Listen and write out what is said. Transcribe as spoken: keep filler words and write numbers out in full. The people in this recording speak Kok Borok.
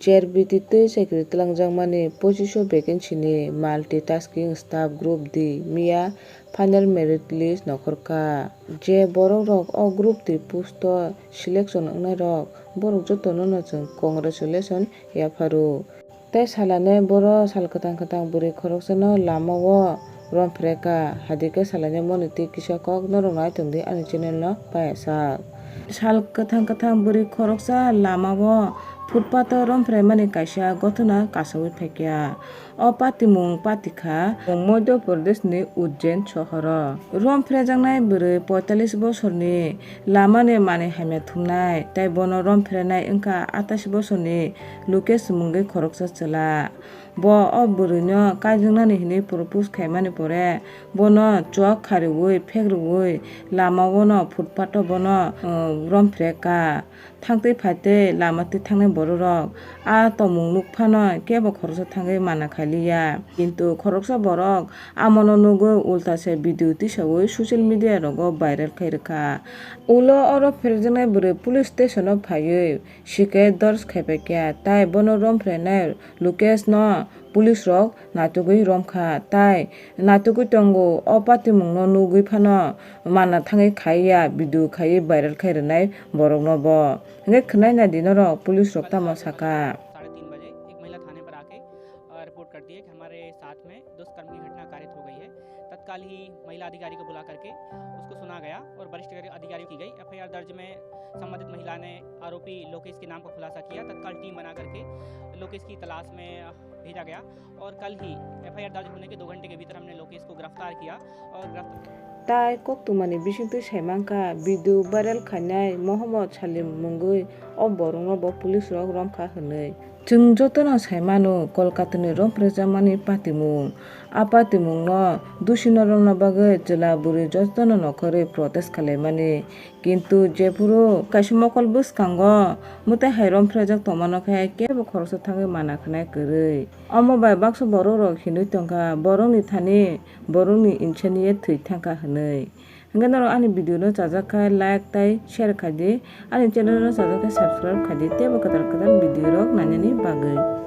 Chair B T twi chakri twlangjakmani pochisho vacancy ni multitasking staff group D miya final merit list nokhorkha. Je borokrok o group D post o selection wngnairok, borok jotono no chwng congratulation yapharo. Tei salani boro sal kwthang kwthang bwrwi khoroksano lamao romphrekha, hadikhe salani moniti kisa kok norok naitongdi ani channel no paiyasak. Sal kwthang kwthang bwrwi khoroksa lamao footpath o romphremani kaisa gothona kasaui phaikha. O patimung patikha Madhya Pradesh ni Ujjain sohoro. Romphrjaknai bwrwi poitalis bosorni lamani manwi hamya thumnai tei bono romphrwnai wngkha atais bosorni Lukesh mungwi khoroksa chwla. Bo o bwrwino kaijaknani hwnwi propose khaimani pore bono chuak khariui phekrwui lamao no footpath o bono, uh, romphrekha. Thangtwi phaitwi lama twi thangnai borokrok a tongmung nuk phano kebo khoroksa thangwi mana khailiya. Kintu khoroksa borok amono nugwi ulta se video tisaui social media rogo viral khai rwkha. Ulo oro pherjaknai bwrwi police station o phaiwi shikayat dorj khaipaikha, tai bono romphrwnai Lukesh no police rok naitugwi romkha, tai naitugwi tongo. O patimungno nugwi phano mana thangwi khaiya, video khaiwi viral khai rwnai borokno bo. Hwnkhe khwnai naidi norok police rok tamo sakha. साढ़े तीन बजे एक महिला थाने पर आके, अ, रिपोर्ट करती है कि हमारे साथ में दुष्कर्म की घटना कारित हो गई है। तत्काल ही महिला अधिकारी को बुला करके उसको सुना गया और वरिष्ठ अधिकारी, अधिकारी की गई एफ आई आर दर्ज में संबंधित महिला ने आरोपी लोकेश के नाम का खुलासा किया। तत्काल टीम बना करके लोकेश की तलाश में भेजा गया और कल ही एफ आई आर दर्ज होने के दो घंटे के भीतर हमने लोकेश को गिरफ्तार किया और गिरफ्तार Tai koktwmani bisingtwi saimankha, video viral khainai Mohammad Salim mungwi o borokno bo police rok romkha hwnwi. Chwng jotono saimano Kolkatani romphrwjakmani patimung. A patimungno dusino romna bagwi chwla bwrwi jotono nokhorwi protest khailaimani. Kintu jephuru kaisa mokol bwskango mwtai hai romphrwjak tongmano khe kebo khoroksa thangwi mana khwnai kwrwi. Omo bai baksa borokrok hinwi tongkha, borokni thani borokni insaniya thwi thangkha hwnwi. Hwnkhe norok ani video no chajak kha like tai share khaidi, ani channel no chajak khe subscribe khaidi, teibo kwtal kwtal video rok nainani bagwi.